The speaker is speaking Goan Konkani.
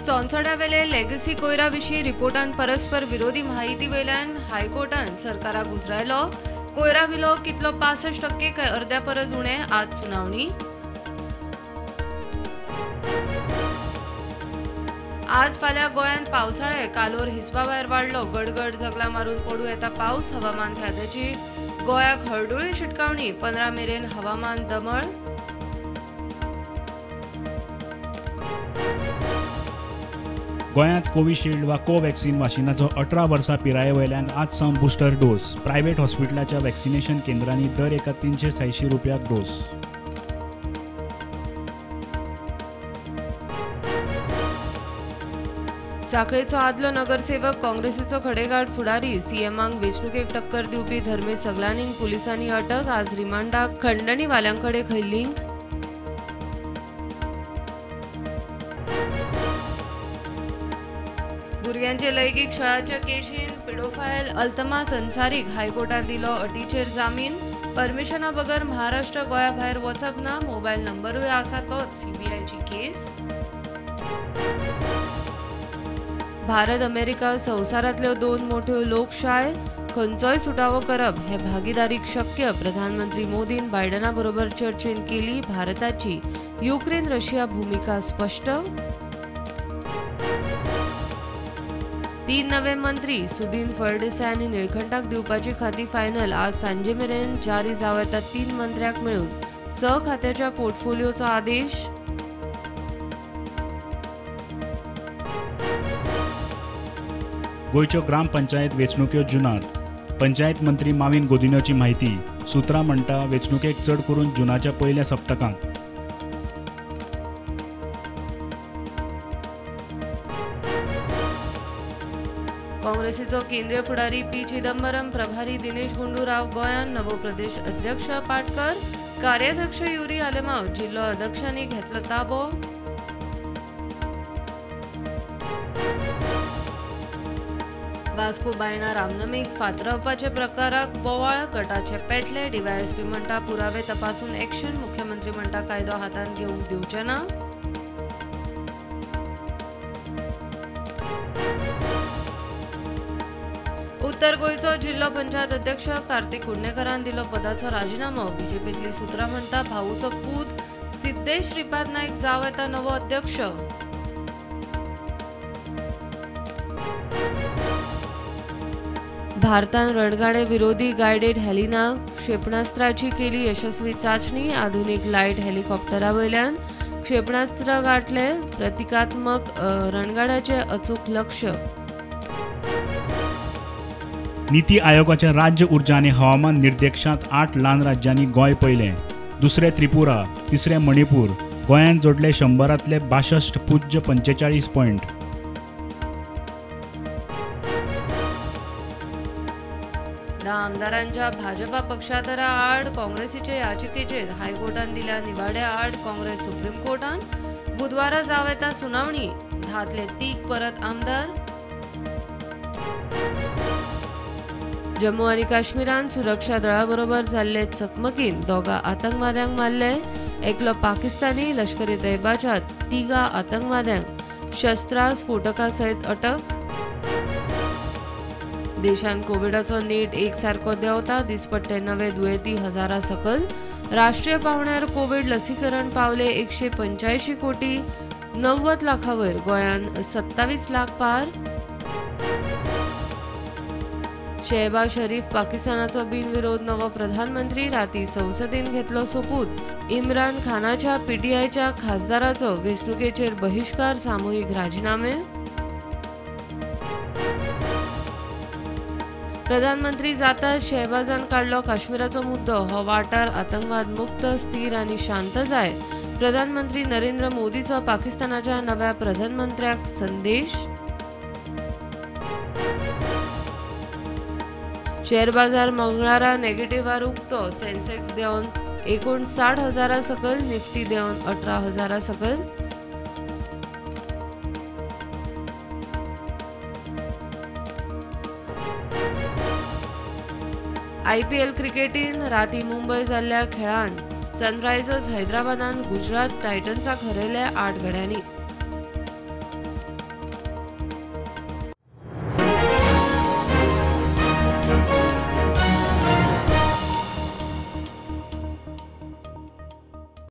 सोनसड्यावेले लेगसी कोयरा विशीं रिपोर्टान परस्पर विरोधी माहिती वयल्यान हायकोर्टान सरकाराक उजरायलो. कोयरा विलो कितलो 65% काय अर्द्या परस उणें, आज सुनावणी. आज फाल्यां गोंयांत पावसाळे, कालोर हिसपा भायर वाडलो. गडगड जगला मारून पडूं येता पावस. हवामान खात्याची गोंयाक हळडुळी शिटकावणी. 15 मेरेन हवामान दमळ. गोंयांत कोविशिल्ड वा कोवॅक्सिन वाशिनाचो 18 वर्सां पिराये वयल्यान आज सावन बुस्टर डोस. प्रायव्हेट हॉस्पिटलाच्या वॅक्सिनेशन केंद्रांनी दर एका 386 रुपयाक डोस. सांखळेचो आदलो नगरसेवक काँग्रेसीचो खडेगांठ फुडारी सीएमाक वेंचणुकेक टक्कर दिवपी धर्मेश सगलानीक पुलिसांनी अटक. आज रिमांडाक खंडणीवाल्यांकडे खंय लिंक. भुरग्यांचे लैंगीक छळाच्या केशीन पिडोफायल अल्तमास अन्सारीक हायकोर्टान दिलो अटीचेर जामीन. परमिशना बगर महाराष्ट्र गोंया भायर वचप ना. मोबायल नंबरूय आसा तोच. सीबीआयची केस. भारत अमेरिका संवसारांतल्यो 2 मोठ्यो लोकशाय, खंयचोय सुटावो करप हे भागीदारीक शक्य. प्रधानमंत्री मोदीन बायडना बरोबर चर्चेन केली भारताची युक्रेन रशिया भूमिका स्पश्ट. 3 नवे मंत्री सुदीन फळदेसाय आनी निळखंठाक दिवपाची खाती फायनल. आज सांजे मेरेन जारी जावं येता 3 मंत्र्यांक मेळून 6 खात्याच्या पोर्टफोलिओचो आदेश. गोंयच्यो ग्रामपंचायत वेंचणुक्यो जुनांत. पंचायत मंत्री माविन गोदिन्होची म्हायती. सुत्रां म्हणटा वेंचणुकेक चड करून जुनाच्या पयल्या सप्तकांत. काँग्रेसीचो केंद्रीय फुडारी पी चिदंबरम, प्रभारी दिनेश गुंडूराव गोंयांत, नवो प्रदेश अध्यक्ष पाटकर, कार्याध्यक्ष युरी आलेमाव, जिल्लो अध्यक्षांनी घेतलो ताबो. वास्को बायणा रामनमीक फातरावपाच्या प्रकाराक बोवाळ, गटाचे पेटले. डीवायएसपी म्हणटा पुरावे तपासून एक्शन. मुख्यमंत्री म्हणटा कायदो हातांत घेवंक दिवचे ना. उत्तर गोंयचो जिल्लो पंचायत अध्यक्ष कार्तिक कुडणेकरान दिलो पदाचो राजिनामो. बीजेपींतली सुत्रां म्हणटा भाऊचो पूत सिद्धेश श्रीपाद नायक जावं येता नवो अध्यक्ष. भारतान रणगाडे विरोधी गायडेड हेलिना क्षेपणास्त्राची केली यशस्वी चाचणी. आधुनिक लायट हेलिकॉप्टरा वयल्यान क्षेपणास्त्र गाठले. प्रतिकात्मक रणगाड्याचे अचूक लक्ष. नीती आयोगाच्या राज्य ऊर्जा आनी हवामान निर्देशांत 8 ल्हान राज्यांनी गोंय पयलें, दुसरें त्रिपुरा, तिसरें मणिपूर. गोंयान जोडले 100 62.45 पॉयंट. 10 आमदारांच्या भाजपा पक्षांतरा आड काँग्रेसीचे याचिकेचेर हायकोर्टान दिल्या निवाड्या आड काँग्रेस सुप्रीम कोर्टान बुधवारा जावं येता सुनावणी. 10तले 3 परत आमदार. जम्मू आनी काश्मीरान सुरक्षा दळा बरोबर जाल्ले चकमकीन 2 आतंकवाद्यांक मारले. एकलो पाकिस्तानी. लष्करी तैबाच्या 3 आतंकवाद्यांक शस्त्रां स्फोटका सयत अटक. देशांत कोविडाचो नेट एकसारको देंवता. दिसपट्टे नवे दुयेंती हजारा सकल. राष्ट्रीय पांवड्यार कोविड लसीकरण पावले 185 कोटी 90 लाखां वयर. गोंयांत 27 लाख पार. शेहबाज शरीफ पाकिस्तानाचो बिनविरोध नवो प्रधानमंत्री. राती संसदेन घेतलो सोपूत. इम्रान खानाच्या पीटीआयच्या खासदाराचो वेंचणुकेचेर बहिश्कार, सामुहीक राजिनामे. प्रधानमंत्री जाता शेहबाजान काडलो काश्मीराचो मुद्दो. हो वाठार आतंकवाद मुक्त, स्थिर आनी शांत जाय. प्रधानमंत्री नरेंद्र मोदीचो पाकिस्तानाच्या नव्या प्रधानमंत्र्याक संदेश. शेअर बाजार मंगळारा नेगेटिव्हार उक्तो. सेन्सेक्स देंवन 59,000 सकल, निफ्टी देंवन 18,000 सकल. आयपीएल क्रिकेटीन राती मुंबय जाल्ल्या खेळान सनरायझर्स हैदराबादान गुजरात टायटन्साक हरयले 8 गड्यांनी.